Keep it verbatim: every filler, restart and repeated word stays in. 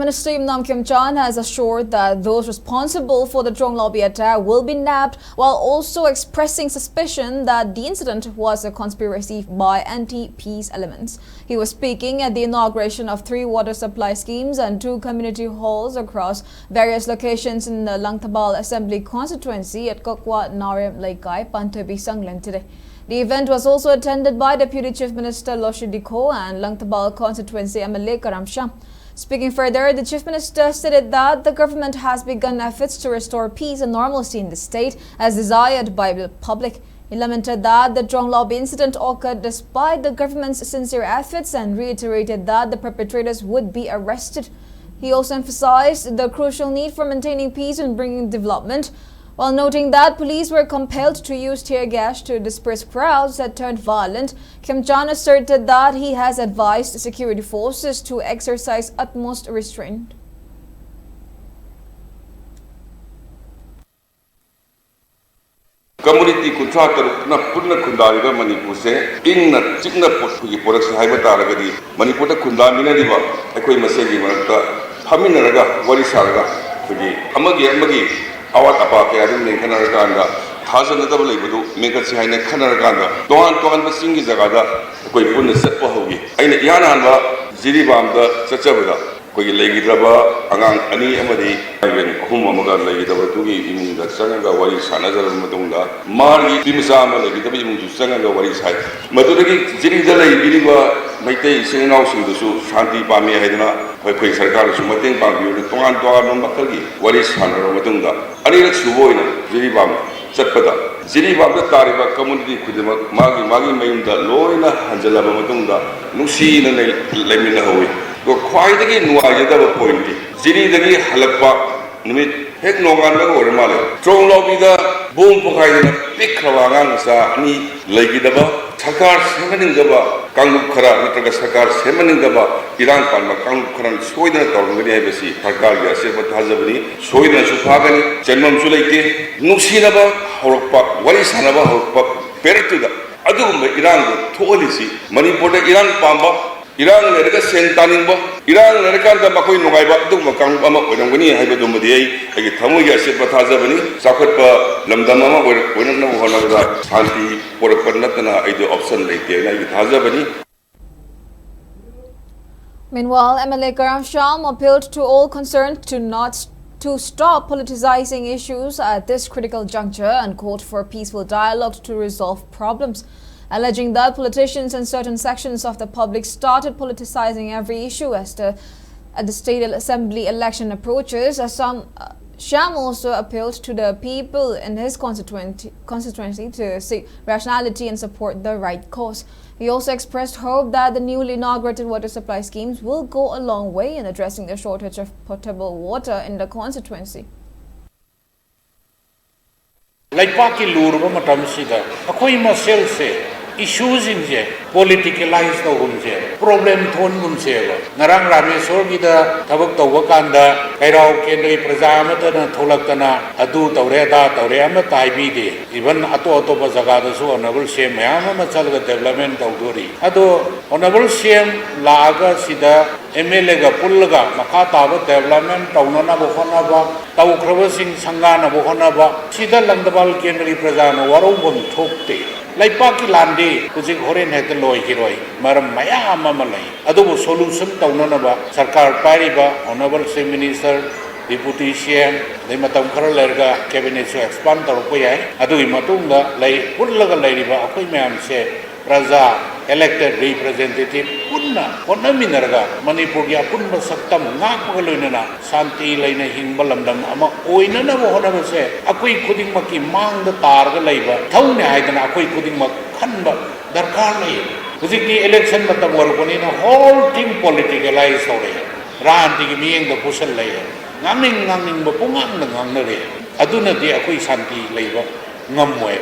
Minister Yumnam Khemchand has assured that those responsible for the Tronglaubi attack will be nabbed, while also expressing suspicion that the incident was a conspiracy by anti-peace elements. He was speaking at the inauguration of three water supply schemes and two community halls across various locations in the Langtabal Assembly Constituency at Kokwa Narem Leikai, Panthoibi Sanglen today. The event was also attended by Deputy Chief Minister Loshu Dikho and Langtabal Constituency M L A Karam Sham. Speaking further, the Chief Minister stated that the government has begun efforts to restore peace and normalcy in the state as desired by the public. He lamented that the Tronglaubi incident occurred despite the government's sincere efforts and reiterated that the perpetrators would be arrested. He also emphasized the crucial need for maintaining peace and bringing development, while noting that police were compelled to use tear gas to disperse crowds that turned violent. Khemchand asserted that he has advised security forces to exercise utmost restraint. Community ꯀꯨꯟꯊ꯭ꯔꯥ ꯇꯔꯨꯛꯅ ꯄꯨꯟꯅ ꯈꯨꯟꯗꯥꯔꯤꯕ ꯃꯅꯤꯄꯨꯔꯁꯦ ꯏꯪꯅ ꯆꯤꯛꯅ ꯄꯣꯠ-, ꯑꯩꯈꯣꯏꯒꯤ ꯄꯣꯔꯛꯁꯤ ꯍꯥꯏꯕ ꯇꯥꯔꯒꯗꯤ, ꯃꯅꯤꯄꯨꯔꯗ ꯈꯨꯟꯗꯥꯃꯤꯟꯅꯔꯤꯕ ꯑꯩꯈꯣꯏ ꯃꯁꯦꯟꯒꯤ ꯃꯔꯛꯇ ꯐꯝꯃꯤꯟꯅꯔꯒ ꯋꯥꯔꯤ ꯁꯥꯔꯒ, ꯑꯩꯈꯣꯏꯒꯤ ꯑꯃꯒꯤ ꯑꯃꯒꯤ ꯑꯋꯥꯠ ꯑꯄꯥ ꯀꯌꯥꯗꯨ ꯃꯦꯟꯈꯠꯅꯔꯀꯥꯟꯗ, ꯊꯥꯖꯅꯗꯕ ꯂꯩꯕꯗꯨ ꯃꯦꯟꯈꯠꯁꯤ ꯍꯥꯏꯅ ꯈꯟꯅꯔꯀꯥꯟꯗ, ꯇꯣꯉꯥꯟ ꯇꯣꯉꯥꯟꯕ ꯆꯤꯡꯒꯤ ꯖꯒꯥꯗ ꯑꯩꯈꯣꯏ ꯄꯨꯟꯅ ꯆꯠꯄ ꯍꯧꯈꯤ꯫ ꯑꯩꯅ ꯏꯍꯥꯟ ꯍꯥꯟꯕ ꯖꯤꯔꯤꯕꯥꯝꯗ ꯆꯠꯆꯕꯗ, ꯑꯩꯈꯣꯏꯒꯤ ꯂꯩꯈꯤꯗ꯭ꯔꯕ ꯑꯉꯥꯡ ꯑꯅꯤ ꯑꯃꯗꯤ ꯏꯕꯦꯟ ꯑꯍꯨꯝ ꯑꯃꯒ ꯂꯩꯈꯤꯗꯕꯗꯨꯒꯤ ꯏꯃꯨꯡꯗ ꯆꯪꯉꯒ ꯋꯥꯔꯤ ꯁꯥꯟꯅꯖꯔꯕ ꯃꯇꯨꯡꯗ, ꯃꯥꯒꯤ ꯅꯨꯄꯤ ꯃꯆꯥ ꯑꯃ ꯂꯩꯈꯤꯗꯕ ꯏꯃꯨꯡꯁꯨ ꯆꯪꯉꯒ ꯋꯥꯔꯤ ꯁꯥꯏ꯫ ꯃꯗꯨꯗꯒꯤ ꯖꯤꯔꯤꯗ ꯂꯩꯕꯤꯔꯤꯕ ꯃꯩꯇꯩ ꯏꯆꯤꯟ ꯏꯅꯥꯎꯁꯤꯡꯗꯨꯁꯨ ꯁꯥꯟꯇꯤ ꯄꯥꯝꯃꯤ ꯍꯥꯏꯗꯅ ꯑꯩꯈꯣꯏ ꯁꯔꯀꯥꯔꯅꯁꯨ ꯃꯇꯦꯡ ꯄꯥꯡꯕꯤꯌꯨꯅ ꯇꯣꯉꯥꯟ ꯇꯣꯉꯥꯟꯕ ꯃꯈꯜꯒꯤ ꯋꯥꯔꯤ ꯁꯥꯟꯅꯔꯕ ꯃꯇꯨꯡꯗ, ꯑꯅꯤꯔꯛ ꯁꯨꯕ ꯑꯣꯏꯅ ꯖꯤꯔꯤꯕꯥꯝ ꯆꯠꯄꯗ, ꯖꯤꯔꯤꯕꯥꯝꯗ ꯇꯥꯔꯤꯕ ꯀꯝꯃꯨꯅꯤꯇꯤ ꯈꯨꯗꯤꯡꯃꯛ ꯃꯥꯒꯤ ꯃꯥꯒꯤ ꯃꯌꯨꯝꯗ ꯂꯣꯏꯅ ꯍꯟꯖꯤꯜꯂꯕ ꯃꯇꯨꯡꯗ ꯅꯨꯡꯁꯤꯅ ꯂꯩ-, ꯂꯩꯃꯤꯟꯅꯍꯧꯏ꯫ ꯑꯗꯣ ꯈ꯭ꯋꯥꯏꯗꯒꯤ ꯅꯨꯡꯉꯥꯏꯖꯗꯕ ꯄꯣꯏꯟꯠꯇꯤ, ꯖꯤꯔꯤꯗꯒꯤ ꯍꯜꯂꯛꯄ ꯅꯨꯃꯤꯠ ꯍꯦꯛ ꯅꯣꯡꯉꯥꯟꯕꯒ ꯑꯣꯏꯔ ꯃꯥꯜꯂꯦ, ꯇ꯭ꯔꯣꯡꯂꯥꯎꯕꯤꯗ ꯕꯣꯝ ꯄꯣꯈꯥꯏꯗꯅ ꯄꯤꯛꯈ꯭ꯔꯕ ꯑꯉꯥꯡ ꯃꯆꯥ ꯑꯅꯤ ꯂꯩꯈꯤꯗꯕ, ꯁꯔꯀꯥꯔ ꯁꯦꯝꯍꯟꯅꯤꯡꯗꯕ ꯀꯥꯡꯂꯨꯞ ꯈꯔ ꯅꯠꯇ꯭ꯔꯒ ꯁꯔꯀꯥꯔ ꯁꯦꯝꯍꯟꯅꯤꯡꯗꯕ ꯏꯔꯥꯡ ꯄꯥꯟꯕ ꯀꯥꯡꯂꯨꯞ ꯈꯔꯅ ꯁꯣꯏꯗꯅ ꯇꯧꯔꯝꯒꯅꯤ ꯍꯥꯏꯕꯁꯤ ꯁꯔꯀꯥꯔꯒꯤ ꯑꯆꯦꯠꯄ ꯊꯥꯖꯕꯅꯤ꯫ ꯁꯣꯏꯗꯅꯁꯨ ꯐꯥꯒꯅꯤ, ꯆꯦꯟꯐꯝꯁꯨ ꯂꯩꯇꯦ꯫ ꯅꯨꯡꯁꯤꯅꯕ ꯍꯧꯔꯛꯄ, ꯋꯥꯔꯤ ꯁꯥꯟꯅꯕ ꯍꯧꯔꯛꯄ ꯄꯦꯔꯠꯇꯨꯗ ꯑꯗꯨꯒꯨꯝꯕ ꯏꯔꯥꯡꯗꯣ ꯊꯣꯛꯍꯜꯂꯤꯁꯤ ꯃꯅꯤꯄꯨꯔꯗ ꯏꯔꯥꯡ ꯄꯥꯝꯕ ꯏꯔꯥꯡ ꯂꯩꯔꯒ ꯁꯦꯟ ꯇꯥꯅꯤꯡꯕ, ꯏꯔꯥꯡ ꯂꯩꯔꯀꯥꯟꯗ ꯃꯈꯣꯏ ꯅꯨꯡꯉꯥꯏꯕ ꯑꯗꯨꯒꯨꯝꯕ ꯀꯥꯡꯂꯨꯞ ꯑꯃ ꯑꯣꯏꯔꯝꯒꯅꯤ ꯍꯥꯏꯕꯗꯨꯃꯗꯤ ꯑꯩ ꯑꯩꯒꯤ ꯊꯃꯣꯏꯒꯤ ꯑꯆꯦꯠꯄ ꯊꯥꯖꯕꯅꯤ꯫ ꯆꯥꯎꯈꯠꯄ ꯂꯝꯗꯝ ꯑꯃ ꯑꯣꯏꯔꯛ-, ꯑꯣꯏꯔꯛꯅꯕ ꯍꯣꯠꯅꯕꯗ ꯁꯥꯟꯇꯤ ꯄꯣꯔꯛꯄ ꯅꯠꯇꯅ ꯑꯩꯗꯤ option ꯂꯩꯇꯦ ꯍꯥꯏꯅ ꯑꯩꯒꯤ ꯊꯥꯖꯕꯅꯤ꯫ Meanwhile, M L A Karam Shyam appealed to all concerned to not to stop politicizing issues at this critical juncture and called for peaceful dialogue to resolve problems, alleging that politicians and certain sections of the public started politicizing every issue as the at the state assembly election approaches. As some uh, Shyam also appealed to the people in his constituent, constituency to seek rationality and support the right cause. He also expressed hope that the newly inaugurated water supply schemes will go a long way in addressing the shortage of potable water in the constituency. ꯂꯩꯄꯥꯛꯀꯤ ꯂꯨꯔꯕ ꯃꯇꯝꯁꯤꯗ ꯑꯩꯈꯣꯏ ꯃꯁꯦꯜꯁꯦ ꯏꯁꯨꯁꯤꯡꯁꯦ ꯄꯣꯂꯤꯇꯤꯀꯦꯂꯥꯏꯁ ꯇꯧꯒꯨꯝꯁꯦ, problem ꯊꯣꯟꯒꯨꯝꯁꯦꯕ꯫ ꯉꯔꯥꯡ ꯔꯥꯃꯦꯁꯣꯔꯒꯤꯗ ꯊꯕꯛ ꯇꯧꯕ ꯀꯥꯟꯗ ꯀꯩꯔꯥꯎ ꯀꯦꯟꯗ꯭ꯔꯒꯤ ꯄ꯭ꯔꯖꯥ ꯑꯃꯠꯇꯅ ꯊꯣꯛꯂꯛꯇꯅ ꯑꯗꯨ ꯇꯧꯔꯦ ꯑꯗꯥ ꯇꯧꯔꯦ ꯑꯃꯠꯇ ꯍꯥꯏꯕꯤꯗꯦ꯫ ꯏꯚꯟ ꯑꯇꯣꯞ ꯑꯇꯣꯞꯄ ꯖꯒꯥꯗꯁꯨ ꯑꯣꯅꯔꯦꯕꯜ ꯁꯤ ꯑꯦꯝ ꯃꯌꯥꯝ ꯑꯃ ꯆꯠꯂꯒ ꯗꯦꯕꯂꯞꯃꯦꯟ ꯇꯧꯗꯣꯔꯤ꯫ ꯑꯗꯣ ꯑꯣꯅꯔꯦꯕꯜ ꯁꯤ ꯑꯦꯝ ꯂꯥꯛꯑꯒ ꯁꯤꯗ ꯑꯦꯝ ꯑꯦꯜ ꯑꯦꯒ ꯄꯨꯜꯂꯒ ꯃꯈꯥ ꯇꯥꯕ ꯗꯦꯕꯂꯞꯃꯦꯟ ꯇꯧꯅꯅꯕ ꯍꯣꯠꯅꯕ, ꯇꯧꯈ꯭ꯔꯕꯁꯤꯡ ꯁꯪꯒꯥꯅꯕ ꯍꯣꯠꯅꯕ, ꯁꯤꯗ ꯂꯪꯗꯕꯥꯜ ꯀꯦꯟꯗ꯭ꯔꯒꯤ ꯄ꯭ꯔꯖꯥꯅ ꯋꯥꯔꯧꯐꯝ ꯊꯣꯛꯇꯦ꯫ ꯂꯩꯄꯥꯛꯀꯤ ꯂꯥꯟꯗꯤ ꯍꯧꯖꯤꯛ ꯍꯣꯔꯦꯟ ꯍꯦꯛꯇ ꯂꯣꯏꯈꯤꯔꯣꯏ, ꯃꯔꯝ ꯃꯌꯥꯝ ꯑꯃ ꯂꯩ꯫ ꯑꯗꯨꯕꯨ ꯁꯣꯂꯨꯁꯟ ꯇꯧꯅꯅꯕ ꯁꯔꯀꯥꯔ ꯄꯥꯏꯔꯤꯕ ꯑꯣꯅꯔꯦꯕꯜ ꯆꯤꯐ ꯃꯤꯅꯤꯁꯇꯔ, ꯗꯤꯄꯨꯇꯤ ꯁꯤ ꯑꯦꯝ, ꯑꯗꯩ ꯃꯇꯝ ꯈꯔ ꯂꯩꯔꯒ ꯀꯦꯕꯤꯅꯦꯠꯁꯨ ꯑꯦꯛꯁꯄꯥꯟ ꯇꯧꯔꯛꯄ ꯌꯥꯏ꯫ ꯑꯗꯨꯒꯤ ꯃꯇꯨꯡꯗ ꯂꯩ, ꯄꯨꯜꯂꯒ ꯂꯩꯔꯤꯕ ꯑꯩꯈꯣꯏ ꯃꯌꯥꯝꯁꯦ ꯄ꯭ꯔꯖꯥ, ꯏꯂꯦꯛꯇꯦꯗ ꯔꯤꯄ꯭ꯔꯖꯦꯟꯇꯦꯇꯤꯚ ꯄꯨꯟꯅ ꯍꯣꯠꯅꯃꯤꯟꯅꯔꯒ ꯃꯅꯤꯄꯨꯔꯒꯤ ꯑꯄꯨꯟꯕ ꯁꯛꯇꯝ ꯉꯥꯛꯄꯒ ꯂꯣꯏꯅꯅ ꯁꯥꯟꯇꯤ ꯂꯩꯅ ꯍꯤꯡꯕ ꯂꯝꯗꯝ ꯑꯃ ꯑꯣꯏꯅꯅꯕ ꯍꯣꯠꯅꯕꯁꯦ ꯑꯩꯈꯣꯏ ꯈꯨꯗꯤꯡꯃꯛꯀꯤ ꯃꯥꯡꯗ ꯇꯥꯔꯒ ꯂꯩꯕ ꯏꯊꯧꯅꯦ ꯍꯥꯏꯗꯅ ꯑꯩꯈꯣꯏ ꯈꯨꯗꯤꯡꯃꯛ ꯈꯟꯕ ꯗꯔꯀꯥꯔ ꯂꯩ꯫ ꯍꯧꯖꯤꯛꯇꯤ ꯏꯂꯦꯛꯁꯟ ꯃꯇꯝ ꯑꯣꯏꯔꯛꯄꯅꯤꯅ ꯍꯣꯜ ꯊꯤꯡ ꯄꯣꯂꯤꯇꯤꯀꯦꯂꯥꯏꯁ ꯇꯧꯔꯛꯑꯦ, ꯔꯥꯖꯅꯤꯇꯤꯒꯤ ꯃꯤꯠꯌꯦꯡꯗ ꯄꯨꯁꯜꯂꯛꯑꯦ, ꯉꯥꯡꯅꯤꯡ ꯉꯥꯡꯅꯤꯡꯕ ꯄꯨꯡꯉꯥꯡꯗ ꯉꯥꯡꯅꯔꯦ꯫ ꯑꯗꯨꯅꯗꯤ ꯑꯩꯈꯣꯏ ꯁꯥꯟꯇꯤ ꯂꯩꯕ ꯉꯝꯃꯣꯏ꯫